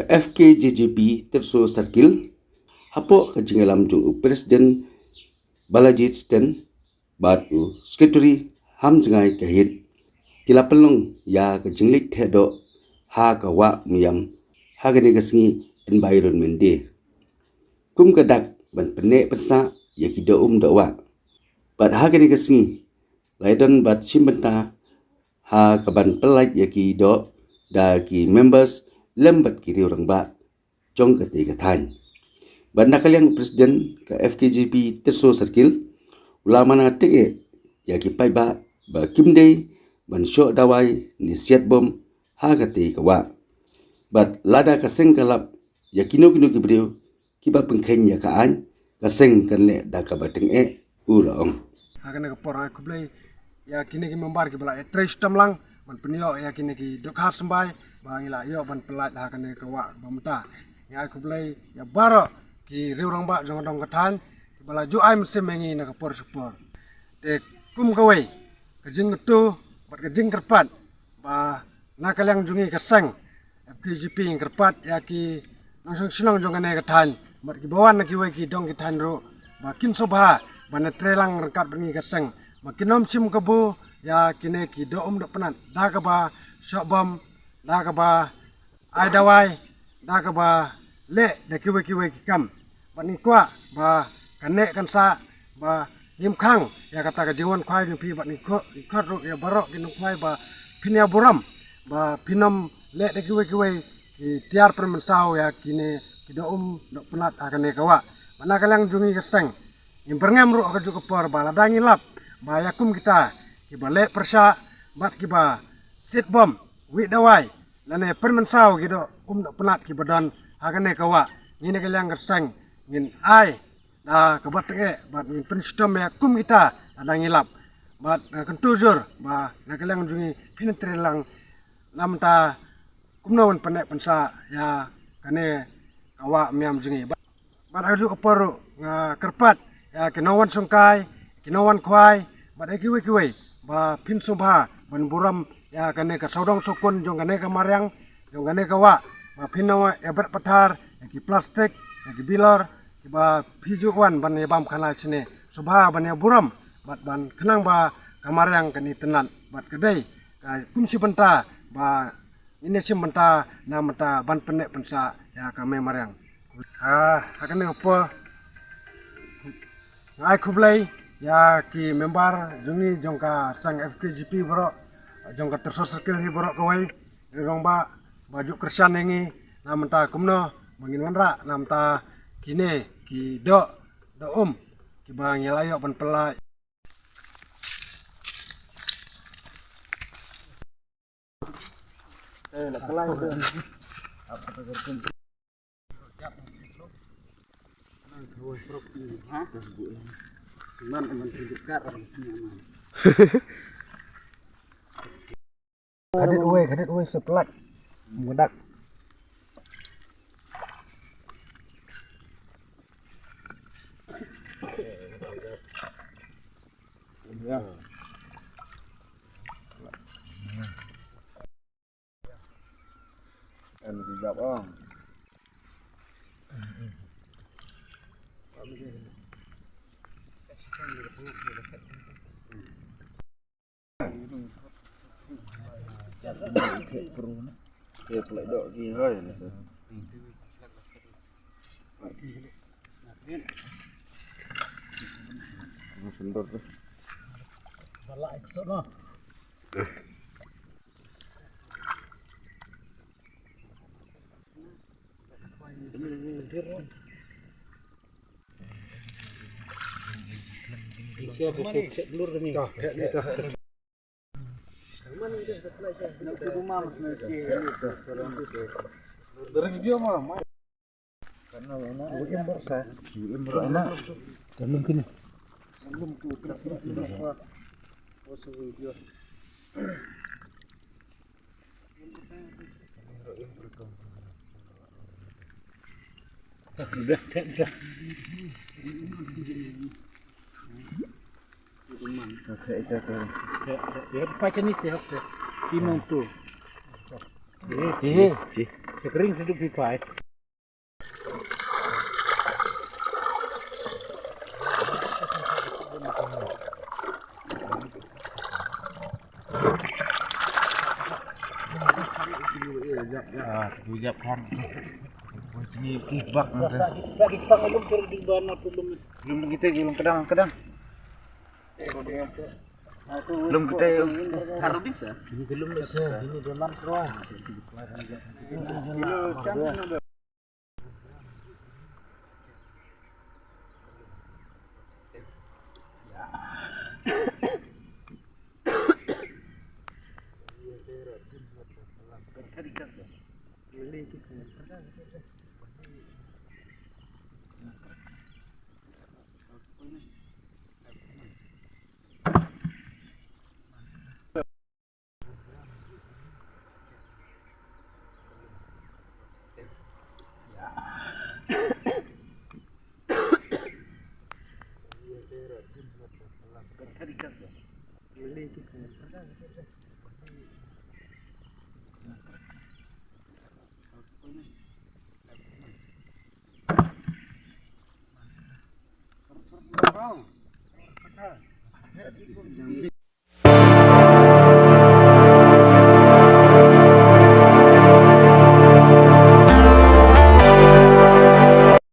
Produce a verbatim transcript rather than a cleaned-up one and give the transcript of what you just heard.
F K J G P Teso Circle, hapoh ka jingïalam jong u President Balaji Sten bad u Secretary Hamjngai Kahit, ki la pynlong ïa ka jingleit theh doh ha ka Wah Umiam ha kane ka sngi Environment Day, kum ka dak ban pynneh pynsah ïa ki doh um doh wah. Bad ha kane ka sngi la ïadon bad shim bynta ha ka ban pyllait ïa ki doh da ki members lem bad ki riew rangbah jong katei ka thaiñ. Bad na ka liang u President ka F K J P Teso Circle u la mana tyngeh ïa ki paidbah ba kim dei ban shoh dawai ne siat bom ha katei ka wah. Bad lada ka seng ka lap ïa kino kino ki briew kiba pynkheiñ ïa ka aiñ, ka seng kan leh da kaba tyngeh, u la ong. Ha kane ka por nga ai khublei ïa kine ki member kiba la ïatrei shitom lang ban pynïoh ïa kine ki dohkha symbai ba ngi la ïoh ban pyllait ha kane ka wah ba mynta. Nga ai khublei ïa baroh ki riew rangbah jong ka dong ka thaiñ kiba la ju ai mynsiem ïa ngi na ka por sha ka por. Te kum kawei ka jingkyntu bad ka jingkyrpad ba na ka liang jong ngi ka seng F K J P ngi kyrpad ïa ki nongshong shnong jong kane ka thaiñ bad kiba wan na kiwei ki dong ki thaiñ ruh ba kin sngewbha ban ïatrei lang ryngkat bad ngi ka seng ba kin ym shim kabu ïa kine ki doh um doh pnat da kaba shoh bom, da kaba ai dawai, da kaba leh da kiwei kiwei ki kam. Bad ngi kwah ba kan neh kan sah ba ngim khang ïa kata ka jingwan khwai jong phi bad ngi khot, ngi khot ruh ïa baroh ki nongkhwai ba phin ïa burom ba phin ym leh da kiwei kiwei ki tiar pynmynsaw ïa kine ki doh um doh pnat ha kane ka wah. Bad na ka liang jong ngi ka seng ngim byrngem ruh ha kajuh ka por ba lada ngi lap ba ïa kum kita kiba leh pyrshah bad kiba siat bom, wih dawai lane pynmynsaw ki doh um doh pnat kiba don ha kane ka wah, ngi na ka liang ka seng ngin ai da kaba tyngeh bad ngin pynshitom ïa kum kita lada ngi lap. Bad nga kyntu jur ba na ka liang jong ngi phin ïatrei lang na mynta kumno ban pynneh pynsah ïa kane ka Wah Umiam jong ngi. Bad, bad ha kajuh ka por ruh nga kyrpad ïa ki nongwan shongkai, ki nongwan khwai bad ïa kiwei kiwei ba phin sngewbha ban burom ïa kane ka sawdong sawkun jong kane ka mariang, jong kane ka wah, ba phin ym ïa bret pathar ïa ki plastik, ïa ki bilor kiba phi ju wan ban ïa bam khana shane. Sngewbha ban ïa burom bad ban khnang ba ka mariang kan itynnad bad ka dei ka kum shi bynta ba ngin ïa shim bynta na bynta ban pynneh pynsah ïa ka mei mariang. Ha, ha kane ka por nga ai khublei ïa ki member jong ngi jong ka seng F K J P baroh, jong ka Teso Circle hi baroh kawei, ri rangbah ba ju kyrshan ïa ngi na bynta kumno ba ngin wanrah na bynta kine ki doh, doh um kiba ngi la ïoh ban pyllait. Kadit uwei, kadit uwei seplak. Mudak. Ya. Em, hijab, ah. Kering seduk pipai. Ah, tu jap kan. Sini bak nanti. Sa di pang lum tur di bana tu lum. Lum kita je, lum kedang, kedang. Lum kita. Harus bisa. Ini belum bisa. Ini dalam keluar.